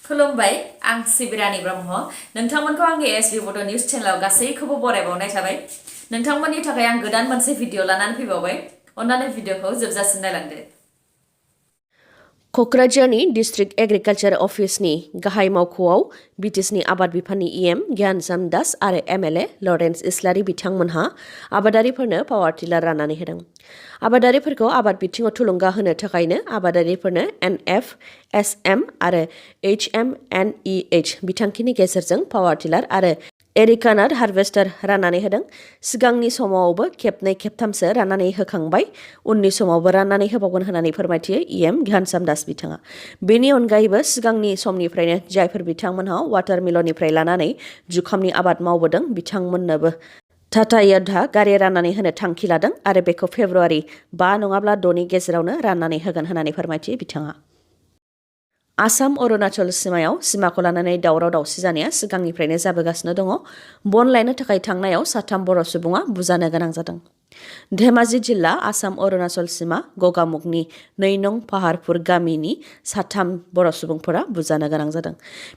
खुलुमबाय आं सिबिरानि ब्रह्म नोंथांमोनखौ आंनि sbbodonews चेनेलाव गासैखौबो बरायबावनाय थाबाय नोंथांमोननि थाखाय आं गोदान मोनसे भिडिअ लानानै फैबावबाय अन्नानै भिडिअखौ जोबजासिम नायलांदो क'क्राझारनि डिस्ट्रिक्ट एग्रिकालचार अफिसनि गाहाय मावख'आव बिटिसिनि आबाद बिफाननि EM ज्ञानचान्द दास आरो MLA लरेन्स इस्लारि बिथांमोनहा आबादारिफोरनो पावार टिलार राननानै होदों। आबादारिफोरखौ आबाद बिथिङाव थुलुंगा होनो थाखायनो आबादारिफोरनो NF-SM आरो HMNEH बिथांखिनि गेजेरजों पावार टिलार आरो एरिकानार हार्वेस्टार राननानै होदों। सिगांनि समावबो खेबनै खेबथामसो राननानै होखांबाय उननि समावबो राननानै होबावगोन होननानै फोरमायथियो EM ज्ञानचान्द दास बिथाङा। बेनि अनगायैबो सिगांनि समनिफ्रायनो जायफोर बिथांमोनहा वाटारमिलननिफ्राय लानानै जुखामनि आबाद मावबोदों बिथांमोननोबो टाटा य'द्धा गारि राननानै होनो थांखि लादों आरो बेखौ फेब्रुवारि 5 नङाब्ला 6 नि गेजेरावनो राननानै होगोन होननानै फोरमायथियो बिथाङा। आसाम अरुणाचल सिमायाव सिमाखौ लानानै दावराव दावसि जानाया सिगांनिफ्रायनो जाबोगासिनो दङ। बन लायनो थाखाय थांनायाव 3 बर' सुबुङा बुजानो गोनां जादों। धेमाजि जिल्ला आसाम अरुणाचल सिमा गगामुखनि 2 नं पाहारपुर गामिनि 3 बर' सुबुंफोरा बुजानो गोनां जादों।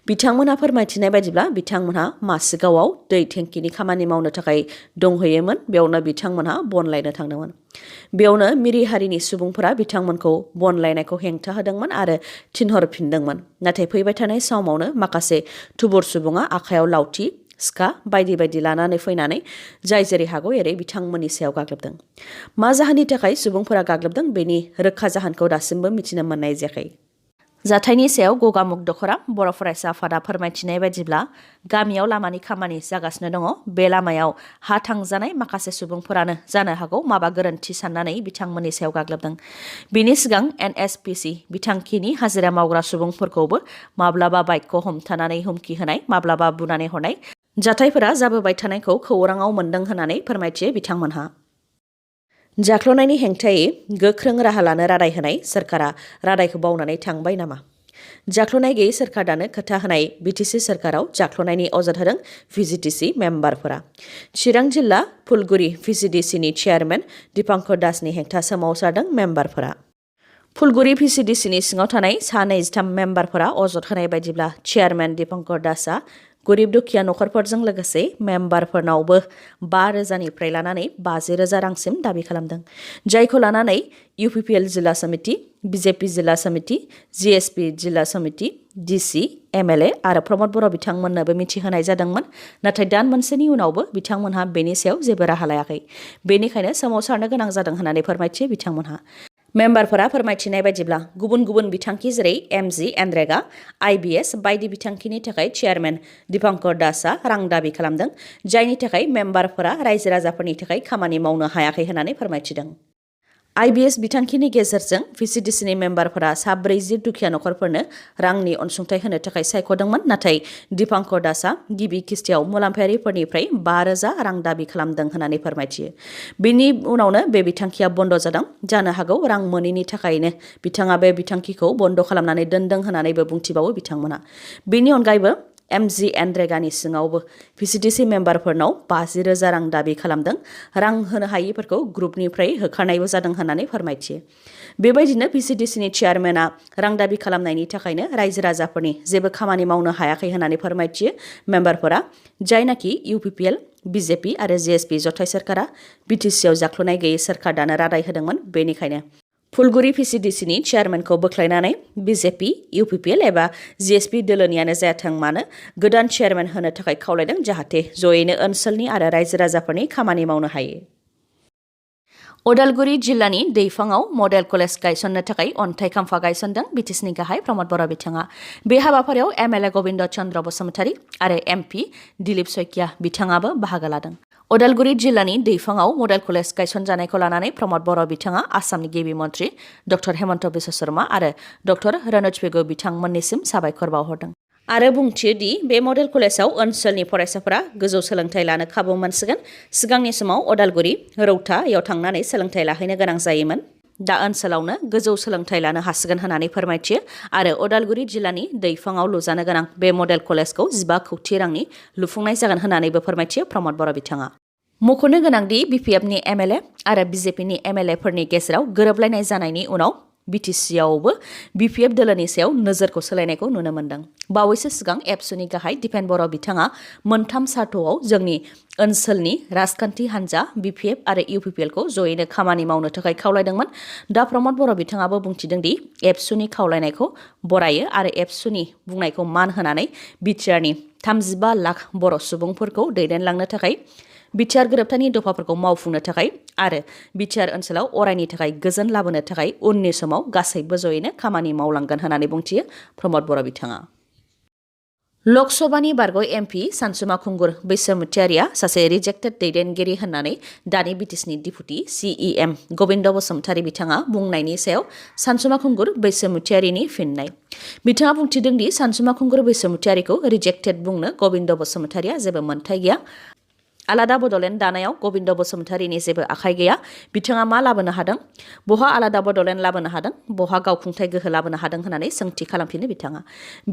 बिथांमोनहा फोरमायथिनाय बायदिब्ला बिथांमोनहा मासिगावआव दै टेंकिनि खामानि मावनो थाखाय दंहैयोमोन। बेयावनो बिथांमोनहा बन लायनो थांदोंमोन। बेयावनो मिरि हारिनि सुबुंफोरा बिथांमोनखौ बन लायनायखौ हेंथा होदोंमोन आरो थिनहरफिनदोंमोन। नाथाय फैबाय थानाय समावनो माखासे थुबुर सुबुङा आखायाव लावथि सिखा बायदि बायदि लानानै फैनानै जाय जेरै हागौ एरै बिथांमोननि सायाव गाग्लोबदों। मा जाहोननि थाखाय सुबुंफोरा गाग्लोबदों बेनि रोखा जाहोनखौ दासिमबो मिथिनो मोननाय जायाखै। जाथायनि सायाव गगामुख दख'रा बर' फरायसा आफादा फोरमायथिनाय बायदिब्ला गामियाव लामानि खामानि जागासिनो दङ। बे लामायाव हा थांजानाय माखासे सुबुंफोरानो जानो हागौ माबा गोरोन्थि साननानै बिथांमोननि सायाव गाग्लोबदों। बेनि सिगां NSPC बिथांखिनि हाजिरा मावग्रा सुबुंफोरखौबो माब्लाबा बाइकखौ हमथानानै हुमखि होनाय माब्लाबा बुनानै हरनाय जाथायफोरा जाबोबाय थानायखौ खौराङाव मोनदों होननानै फोरमायथियो बिथांमोनहा। जाख्ल'नायनि हेंथायै गोख्रों राहा लानो रादाय होनाय सोरखारा रादायखौ बावनानै थांबाय नामा? जाख्ल'नाय गैयै सोरखार दानो खोथा होनाय बिटिसि सोरखाराव जाख्ल'नायनि अजद होदों VGTC मेम्बारफोरा। चिरां जिल्ला फुलगुरि VGTCनि चेयारमेन दीपांकर दासनि हेंथा सोमावसारदों मेम्बारफोरा। फुलगुरि VGTCनि सिङाव थानाय 23 मेम्बारफोरा अजद होनाय बायदिब्ला चेयारमेन दीपांकर दासआ गरिब दुखिया नखरफोरजों लोगोसे मेम्बारफोरनावबो 5,000निफ्राय लानानै 50,000 रांसिम दाबि खालामदों। जायखौ लानानै UPPL जिल्ला समिति, BJP जिल्ला समिति, GSP जिल्ला समिति, DC, MLA आरो प्रमद बर' बिथांमोननोबो मिथिहोनाय जादोंमोन। नाथाय दान मोनसेनि उनावबो बिथांमोनहा बेनि सायाव जेबो राहा लायाखै। बेनिखायनो सोमावसारनो गोनां जादों होननानै फोरमायथियो बिथांमोनहा। मेम्बारफोरा फोरमायथिनाय बायदिब्ला गुबुन गुबुन बिथांखि जेरै MG एनरेगा, IBS बायदि बिथांखिनि थाखाय चेयारमेन दीपांकर दासआ रां दाबि खालामदों। जायनि थाखाय मेम्बारफोरा रायजो राजाफोरनि थाखाय खामानि मावनो हायाखै होननानै फोरमायथिदों। IBS बिथांखिनि गेजेरजों VGTCनि मेम्बारफोरा 40 दुखिया नखरफोरनो रांनि अनसुंथाइ होनो थाखाय सायख'दोंमोन। नाथाय दीपांकर दासआ गिबि किस्तियाव मुलाम्फायारिफोरनिफ्राय 5,000 रां दाबि खालामदों होननानै फोरमायथियो। बेनि उनावनो बे बिथांखिया बन्द जादों। जानो हागौ रां मोनैनि थाखायनो बिथाङा बे बिथांखिखौ बन्द खालामनानै दोनदों होननानैबो बुंथिबावो बिथांमोना। बेनि अनगायैबो MG एनरेगानि सिङावबो VGTC मेम्बारफोरनाव 50,000 रां दाबि खालामदों। रां होनो हायिफोरखौ ग्रुपनिफ्राय होखारनायबो जादों होननानै फोरमायथियो। बेबायदिनो VGTCनि चेयारमेना रां दाबि खालामनायनि थाखायनो रायजो राजाफोरनि जेबो खामानि मावनो हायाखै होननानै फोरमायथियो मेम्बारफोरा। जायनाखि UPPL, BJP आरो GSP जथाय सोरखारा BTCआव जाख्ल'नाय गैयै सोरखार दानो रादाय होदोंमोन। बेनिखायनो फुलगुरि VGTCनि चेयारमेनखौ बोख्लायनानै BJP, UPPL एबा GSP दोलोनियानो जायाथों मानो गोदान चेयारमेन होनो थाखाय खावलायदों जाहाथे जयैनो ओनसोलनि आरो रायजो राजाफोरनि खामानि मावनो हायो। उदालगुरि जिल्लानि दैफाङाव मडेल कलेज गायसननो थाखाय अन्थाइ खाम्फा गायसनदों बिटिसिनि गाहाय प्रमद बर' बिथाङा। बे हाबाफारियाव MLA गबिन्द चन्द्र बसुमतारी आरो MP दिलीप सैकिया बिथाङाबो बाहागो लादों। उदालगुरि जिल्लानि दैफाङाव मडेल कलेज गायसनजानायखौ लानानै प्रमद बर' बिथाङा आसामनि गिबि मन्त्रि डक्टर हेमन्त बिश्व शर्मा आरो डक्टर रनोज पेगु बिथांमोननिसिम साबायखर बावहरदों। आरो बुंथियो दि बे मडेल कलेजाव ओनसोलनि फरायसाफोरा गोजौ सोलोंथाइ लानो खाबु मोनसिगोन। सिगांनि समाव उदालगुरि, रौतायाव थांनानै सोलोंथाइ लाहैनो गोनां जायोमोन। दा ओनसोलावनो गोजौ सोलोंथाइ लानो हासिगोन होननानै फोरमायथियो। आरो उदालगुरि जिल्लानि दैफाङाव लुजानो गोनां बे मडेल कलेजखौ 15 कौटि रांनि लुफुंनाय जागोन होननानैबो फोरमायथियो प्रमद बर' बिथाङा। मख'नो गोनांदि BPFनि MLA आरो BJPनि MLAफोरनि गेजेराव गोरोबलायनाय जानायनि उनाव BTC आवबो BPF दोलोनि सायाव नोजोरखौ सोलायनायखौ नुनो मोन्दों। बावैसो सिगां एबसुनि गाहाय दिपेन बर' बिथाङा मोनथाम सार्थ'आव जोंनि ओनसोलनि राजखान्थि हान्जा BPF आरो UPPL खौ जयैनो खामानि मावनो थाखाय खावलायदोंमोन। दा प्रमद बर' बिथाङाबो बुंथिदों दि एबसुनि खावलायनायखौ बरायो आरो एबसुनि बुंनायखौ मान होनानै बिटिआरनि 35 लाख बर' सुबुंफोरखौ दैदेनलांनो थाखाय बिटिआर गोरोबथानि दफाफोरखौ मावफुंनो थाखाय आरो बिटिआर ओनसोलाव अरायनि थाखाय गोजोन लाबोनो थाखाय उननि समाव गासैबो जयैनो खामानि मावलांगोन होननानै बुंथियो प्रमद बर' बिथाङा। लकसभानि बारग' MP सानसुमा खुंगुर बैसोमुतियारिया सासे रिजेक्टेड दैदेनगिरि होननानै दानि बिटिसिनि डिपुटि CEM गबिन्द बसुमतारी बिथाङा बुंनायनि सायाव सानसुमा खुंगुर बैसोमुतियारिनि फिननाय। बिथाङा बुंथिदों दि सानसुमा खुंगुर बैसोमुतियारिखौ रिजेक्टेड बुंनो गबिन्द बसुमतारिया जेबो मोन्थाय गैया। आलादा बड'लेण्ड दानायाव गबिन्द बसुमतारीनि जेबो आखाइ गैया। बिथाङा मा लाबोनो हादों? बहा आलादा बड'लेण्ड लाबोनो हादों? बहा गावखुंथाय गोहो लाबोनो हादों होननानै सोंथि खालामफिनो बिथाङा।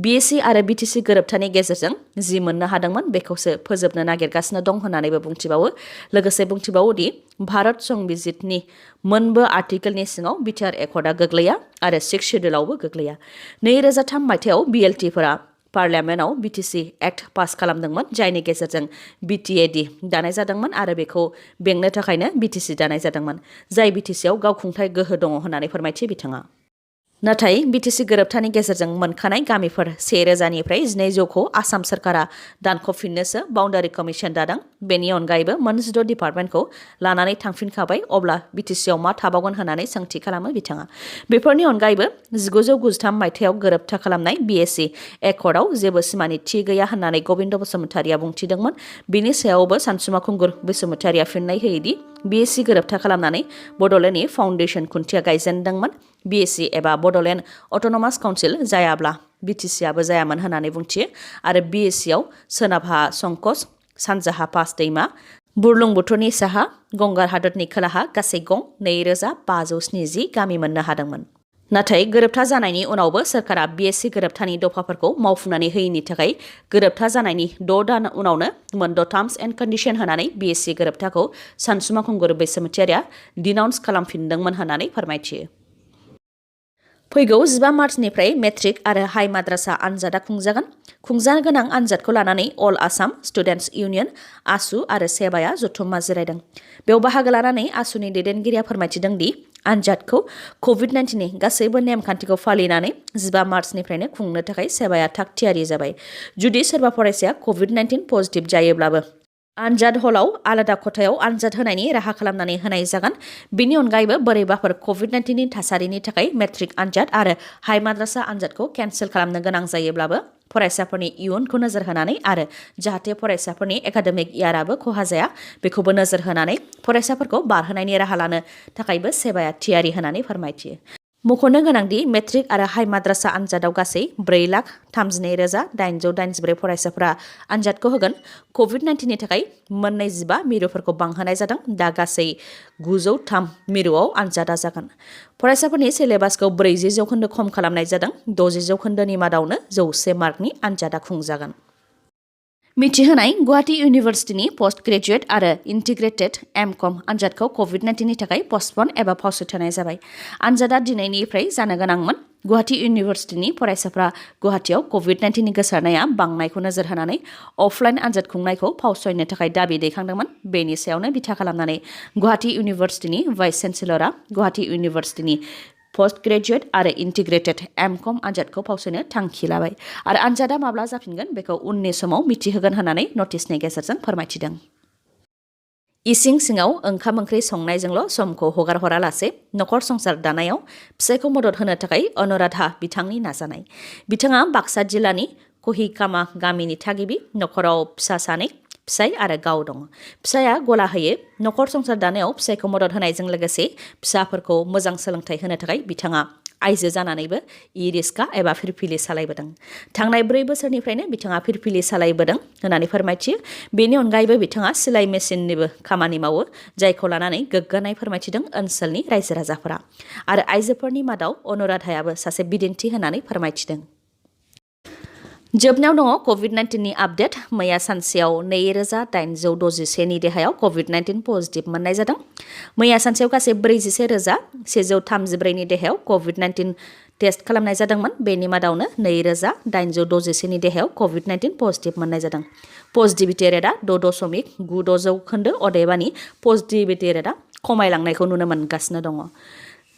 BSc आरो BTC गोरोबथानि गेजेरजों जि मोननो हादोंमोन बेखौसो फोजोबनो नागिरगासिनो दं होननानैबो बुंथिबावो। लोगोसे बुंथिबावो दि भारत संबिजितनि मोनबो आर्टिकेलनि सिङाव बिटिआर एकर्डआ गोग्लैया आरो 6 शेड्युलावबो गोग्लैया। 2003 मायथाइयाव BLTफोरा पार्लियामेन्टआव BTC एक्ट पास खालामदोंमोन, जायनि गेजेरजों BTAD दानाय जादोंमोन आरो बेखौ बेंनो थाखायनो BTC दानाय जादोंमोन, जाय BTCआव गावखुंथाय गोहो दङ होननानै फोरमायथि बिथाङा। नाथाय BTC गोरोबथानि गेजेरजों मोनखानाय गामिफोर 1000निफ्राय 1200खौ आसाम सरकारा दानख'फिननोसो बाउन्डारि कमिसन दादों। बेनि अनगायैबो मोन 16 डिपार्टमेन्टखौ लानानै थांफिनखाबाय, अब्ला BTCआव मा थाबावगोन होननानै सोंथि खालामो बिथाङा। बेफोरनि अनगायैबो 1993 मायथाइयाव गोरोबथा खालामनाय BSc एकर्डआव जेबो सिमानि थि गैया होननानै गबिन्द बसुमतारिया बुंथिदोंमोन। बिनि सायावबो सानसुमा खुंगुर बैसोमुतियारिया फिननाय होयोदि BSc गोरोबथा खालामनानै बड'लेण्डनि फाउन्डेसन खुन्थिया गायजेनदोंमोन। BSc एबा बड'लेण्ड अट'नमास काउन्सिल जायाब्ला BTCआबो जायामोन होननानै बुंथियो आरो BScआव सोनाबहा संकस, सानजाहा पास दैमा, बुरलुंबुथुरनि साहा, गंगार हादोरनि खोलाहा गासै गं 2570 गामि मोननो हादोंमोन। नाथाय गोरोबथा जानायनि उनावबो सरकारा BSc गोरोबथानि दफाफोरखौ मावफुंनानै होयैनि थाखाय गोरोबथा जानायनि 6 दान उनावनो मोनद' टार्म्स एन्ड कन्डिशन होनानै BSc गोरोबथाखौ सानसुमा खुंगुर बैसोमुतियारिया डिनाउन्स खालामफिनदोंमोन होननानै फोरमायथियो। फैगौ 15 मार्चनिफ्राय मेट्रिक आरो हाइ माद्रासा आनजादा खुंजागोन। खुंजानो गोनां आनजादखौ लानानै अल आसाम स्टुडेन्टस इउनियन आसु आरो सेबाया जथुम्मा जिरायदों। बेयाव बाहागो लानानै आसुनि दैदेनगिरिया फोरमायथिदों दि आनजादखौ COVID-19नि गासैबो नेमखान्थिखौ फालिनानै 15 मार्चनिफ्रायनो खुंनो थाखाय सेबाया थाग थियारि जाबाय। जुदि सोरबा फरायसाया COVID-19 पजिटिभ जायोब्लाबो आनजाद हलाव आलादा खथायाव आनजाद होनायनि राहा खालामनानै होनाय जागोन। बेनि अनगायैबो बोरैबाफोर COVID-19नि थासारिनि थाखाय मेट्रिक आनजाद आरो हाइ माद्रासा आनजादखौ केन्सेल खालामनो गोनां जायोब्लाबो फरायसाफोरनि इयुनखौ नोजोर होनानै आरो जाहाथे फरायसाफोरनि एकाडेमिक इयाराबो खहा जाया बेखौबो नोजोर होनानै फरायसाफोरखौ बारहोनायनि राहा लानो थाखायबो सेबाया थियारि होननानै फोरमायथियो। मख'नो गोनांदि मेट्रिक आरो हाइ माद्रासा आनजादाव गासै 4,32,884 फरायसाफोरा आनजादखौ होगोन। COVID-19नि थाखाय मोननै 15 मिरुफोरखौ बांहोनाय जादों। दा गासै 903 मिरुआव आनजादा जागोन। फरायसाफोरनि सिलेबासखौ 40 जौखोन्दो खम खालामनाय जादों। 60 जौखोन्दोनि मादावनो 100 मार्कनि आनजादा खुंजागोन। मिथिहोनाय गुवाहाटी इउनिभार्सिटिनि पस्ट ग्रेजुएट आरो इन्टिग्रेटेड एम.कम आनजादखौ COVID-19नि थाखाय पस्टपन एबा फावसयथ'नाय जाबाय। आनजादा दिनैनिफ्राय जानो गोनांमोन। गुवाहाटी इउनिभार्सिटिनि फरायसाफ्रा गुवाहाटीयाव COVID-19नि गोसारनाया बांनायखौ नोजोर होनानै अफलाइन आनजाद खुंनायखौ फावसयनो थाखाय दाबि दैखांदोंमोन। बेनि सायावनो बिथा खालामनानै गुवाहाटी इउनिभार्सिटिनि भाइस चेन्सेलरआ गुवाहाटी इउनिभार्सिटिनि पस्ट ग्रेजुएट आरो इन्टिग्रेटेड एम.कम आनजादखौ फावसयनो थांखि लाबाय आरो आनजादा माब्ला जाफिनगोन बेखौ उननि समाव मिथिहोगोन होननानै नटिसनि गेजेरजों फोरमायथिदों। इसिं सिङाव ओंखाम ओंख्रि संनायजोंल' समखौ हगार हरालासे नखर संसार दानायाव फिसायखौ मदद होनो थाखाय अनुराधा बिथांनि नाजानाय। बिथाङा बाक्सा जिल्लानि कहिकामा गामिनि थागिबि। नखराव फिसा सानै, फिसाय आरो गाव दं। फिसाया गला होयो। नखर संसार दानायाव फिसायखौ मदद होनायजों लोगोसे फिसाफोरखौ मोजां सोलोंथाइ होनो थाखाय बिथाङा आइजो जानानैबो इ-रिक्सा एबा फिरफिलि सालायबोदों। थांनाय 4 बोसोरनिफ्रायनो बिथाङा फिरफिलि सालायबोदों होननानै फोरमायथियो। बेनि अनगायैबो बिथाङा सिलाइ मेसिननिबो खामानि मावो, जायखौ लानानै गोग्गानाय फोरमायथिदों ओनसोलनि रायजो राजाफोरा। आरो आइजोफोरनि मादाव अनुराधायाबो सासे बिदिन्थि होननानै फोरमायथिदों। जोबनायाव दङ COVID-19 नि आपडेट मैया सानसेयाव 2861 नि देहायाव COVID-19 पजिटिभ मोननाय जादों। मैया सानसेयाव गासै 41134 नि देहायाव COVID-19 टेस्ट खालामनाय जादोंमोन। बेनि मादावनो 2861 नि देहायाव COVID-19 पजिटिभ मोननाय जादों। पजिटिभिटि रेटआ 6.96%, अदेबानि पजिटिभिटि रेटआ खमायलांनायखौ नुनो मोनगासिनो दङ।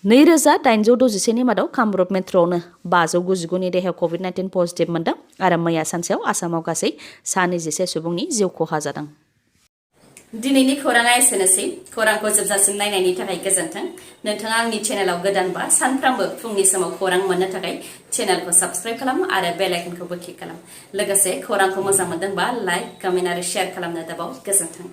2861 नि मादाव कामरुप मेट्र'आवनो 599 नि देहायाव COVID-19 पजिटिभ मोनदों आरो मैया सानसेयाव आसामाव गासै 121 सुबुंनि जिउ खहा जादों। दिनैनि खौराङा एसेनोसै। खौरांखौ जोबजासिम नायनायनि थाखाय गोजोन्थों। नोंथाङा आंनि चेनेलाव गोदानबा सानफ्रामबो फुंनि समाव खौरां मोननो थाखाय चेनेलखौ साबस्क्राइब खालाम आरो बेल आइकनखौबो क्लिक खालाम। लोगोसे खौरांखौ मोजां मोनदोंबा लाइक, कमेन्ट आरो शेयार खालामनो दाबाव। गोजोन्थों।